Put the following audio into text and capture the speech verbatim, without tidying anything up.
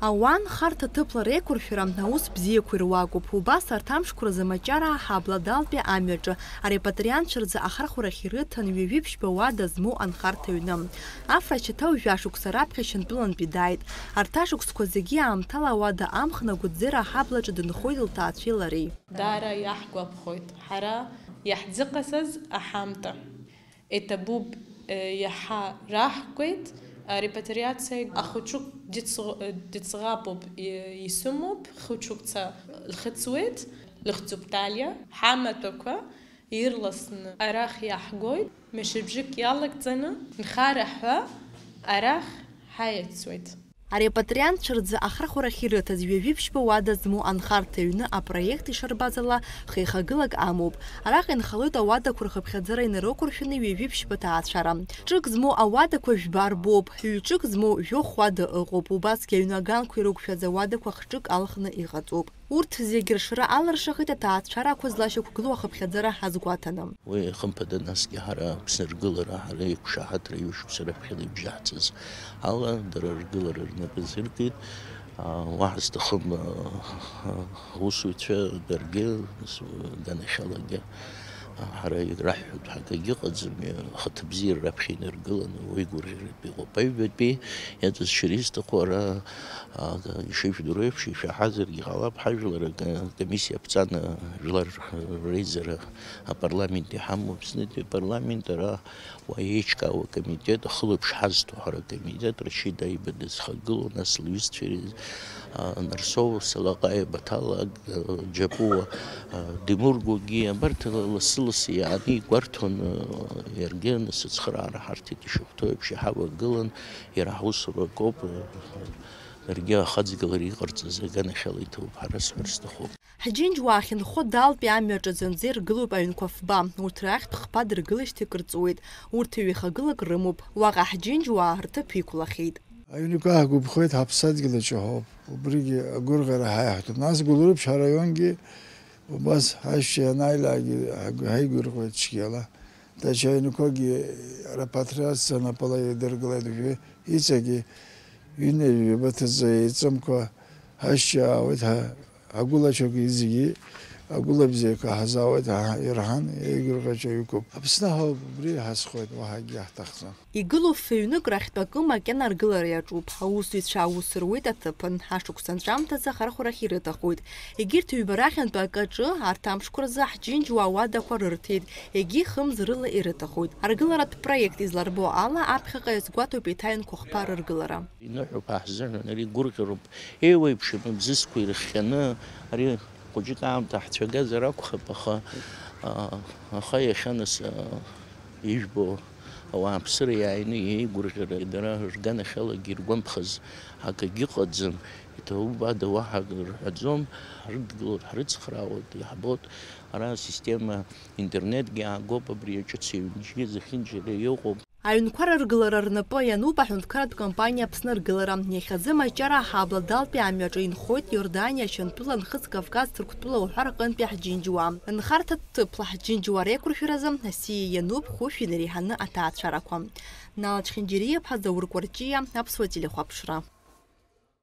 Ауаа нхарҭа ҭыԥла реиқәыршәара аус бзиақәа ируакуп. Убас арҭ амшқәа рзы Маҷараа ҳаблада алтәи амҩаҿы арепатриантцәа рзы ахархәарахь ирыҭан ҩажәи ԥшьба уада змоу анхарҭа ҩны. Афра ашьаҭа жәа шықәса раԥхьа Шьантәылантәи дааит. Арҭ ашықәсқәа зегьы аамҭала ауада амхны Агәыӡера аҳаблаҿы дынхоит лҭаацәеи лареи. Даара иаҳгәаԥхоит ҳара иаҳзыҟасҵаз аҳамҭа. Иҭабуп, э, иаҳа раҳкуеит, э, репатриациа ахәыҷык дыӡ-, э, дыӡӷабуп, э, исымоуп, хәыҷыкца лхыҵуеит, лыхьӡуп Талиа. Ҳамаҭәақәа ирласны арахь иаҳгоит, мчыбжьык иалагӡаны, нхара ҳәа арахь ҳаицуеит. Арепатриантцәа рзы ахархәарахь ирыҭаз ҩажәи ԥшьба уада змоу анхарҭа ҩны апроект ишарбаз ала, хеихагылак амоуп. Араҟа инхалоит ауадақәа рхыԥхьаӡара инарықәыршәаны ҩажәи ԥшьба ҭаацәара. Ҿык змоу ауадақәа жәба рбоуп, ҩ-ҿык змоу жәохә уада ыҟоуп, убасгьы аҩны аганқәа ирықәшәаз ауадақәа х-ҿык алхны иҟаҵоуп. Урҭ зегьы ршра алыршахеит аҭаацәарақәа злашьақәгылоу ахыԥхьаӡара азгәаҭаны. Уи, хымԥада, насгьы ҳара Аԥсны ргылара ҳара иқәшаҳаҭра ҩышықәса раԥхьа ибжьаҳҵаз ала, дара ргылара рнапы зыркит. А, уаҳа сҭахым, а, а, аусуҩцәа даргьы, с-, ганахьалагьы, а, ҳара ираҳҳәоит ҳәа акгьы ыҟаӡам, ахаҭабзиара раԥхьа инаргыланы, уи гәырӷьаратәы иҟоуп. Аҩбатәи иаҵызшьыр исҭаху ара, а, ишыжәдыруа еиԥш, ишәаҳазаргьы ҟалап, ҳажәлар акомиссиа аԥҵаны жәлар реизара апарламент иҳамоу Аԥснытәи апарламент ара уа еиҿкаау акомитет, ахылаԥш ҳазҭо ҳара акомитет, Рашьыд Аиба дызхагылоу, нас лҩызцәа ири-, а, Нарсоу, Салаҟаиа Баҭал, Аг-, а, Џьапуа, а, Демургогьы, абарҭ лассы-лассы иааны игәарҭон, а, иаргьы, нас ацхыраара ҳарҭеит ишахәҭоу еиԥш иҳавагылан, иара ҳусура акоуп, а, даргьы ахаҵгылара иҟарҵаз аганахьала иҭоуп, ҳара сҳәар сҭахуп. Ҳџьынџьуаа ахьынхо Далтәи амҩаҿы зынӡа иргылоуп аҩнқәа фба. Урҭ рахьтә хԥа дыргылеижьҭеи кыр ҵуеит. Урҭ ҩ-хагылак рымоуп. Уаҟа ҳџьынџьуаа рҭыԥ иқәлахьеит. Аҩнқәа ҳгәаԥхоит, ҳаԥсадгьыл аҿы ҳауп. Убригьы агәырӷьара ҳаиаҳҭоит. Нас Гәылрыԥшь араионгьы убас ҳашьцәа ианааилаагьы ҳаигәырӷьоит цәгьала. Даҽа аҩнқәагьы репатриациа напала идыргылеит уажәы. Иҵегьы ҩынҩажәи ҩба ҭаӡа еиҵымкәа ҳашьцәа аауеит, ҳа-, ҳагәылацәагьы зегьы агәылабзиақәа ҳазаауеит, ҳа-, ирҳан, еигәырӷьаҿ иқәуп. Аԥсны ҳауп, убри иҳазхоит, уаҳа акгьы иаҳҭахӡам. Игылоу фыҩнык рахьтә акы макьана аргылара иаҿуп. Аусзуҩцәа аус руеит аҭыԥан, ашықәс анҵәамҭазы ахархәарахь ирыҭахоит. Егьырҭ ҩба рахьынтә акы аҿы, арҭ амшқәа рзы ҳџьынџьуаа уадақәа рырҭеит, егьи хымз рыла ирыҭахоит. Аргыларатә проект изларбо ала, аԥхьаҟа иазгәаҭоуп еиҭа аҩнқәа хԥа рыргылара. Иныҳәоуп ҳзыҳәан, ари гәырӷьароуп, еиуеиԥшым абзызқәа ирыхҟьаны, ари хәыҷык аамҭа ҳцәагазар акәхап, аха, а, аха иахьа нас, а, ижәбо ауааԥсыра иааины иеигәырӷьара, дара рганахьалагьы иргәамԥхаз акагьы ыҟаӡам, иҭабуп ада уаҳа акы рҳәаӡом, ҳрыдгылоит, ҳрыцхраауеит, иаҳбоит, ара асистема интернетгьы аагоуп, абри аҿы цеҩнџьгьы зехьынџьара иҟоуп. Аҩнқәа рыргылара рнапы иануп аҳәынҭқарратә компаниа Аԥсны аргылара. Иахьазы Маҷараа ҳабла Далтәи амҩаҿы инхоит Иорданиа, Шьантәыла, Нхыҵ Кавказ, Ҭырқәтәыла уҳәа рҟынтәи ҳџьынџьуаа. Нхарҭа ҭыԥла ҳџьынџьуаа реиқәыршәаразы асиа иануп хәышә инареиҳаны аҭаацәарақәа. Нала Чхинџьириаԥҳа, Заур Кәарҷиа, Аԥсуа телехәаԥшра.